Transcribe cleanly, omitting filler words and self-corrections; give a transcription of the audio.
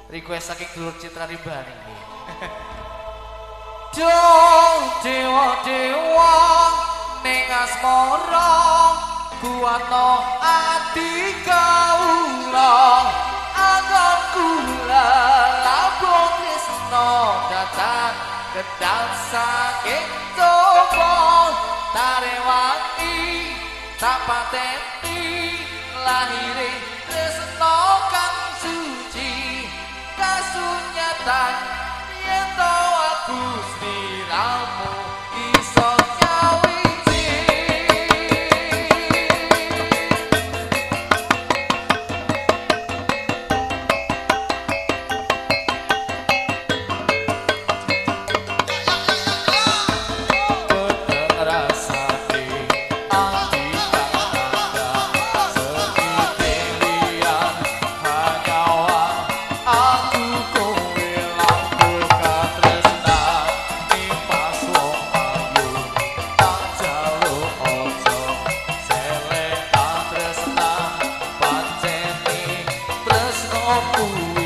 Request saking dulur Citra Rimba niki. Duh dewa dewa ning asmara kuwatno ati kawula angon kula labuh tresna datang kedal saking topo tarewangi tak pateni lahire tresna kang suci kasunyatan yen to aku sliramu iso nyawiji. Peteng rasane ati kang nandhang sekitelian hanyawa aku kowe lampu katresnan nipas wong ayu tak jaluk aja seleh katresnan pancene tresno kuwi.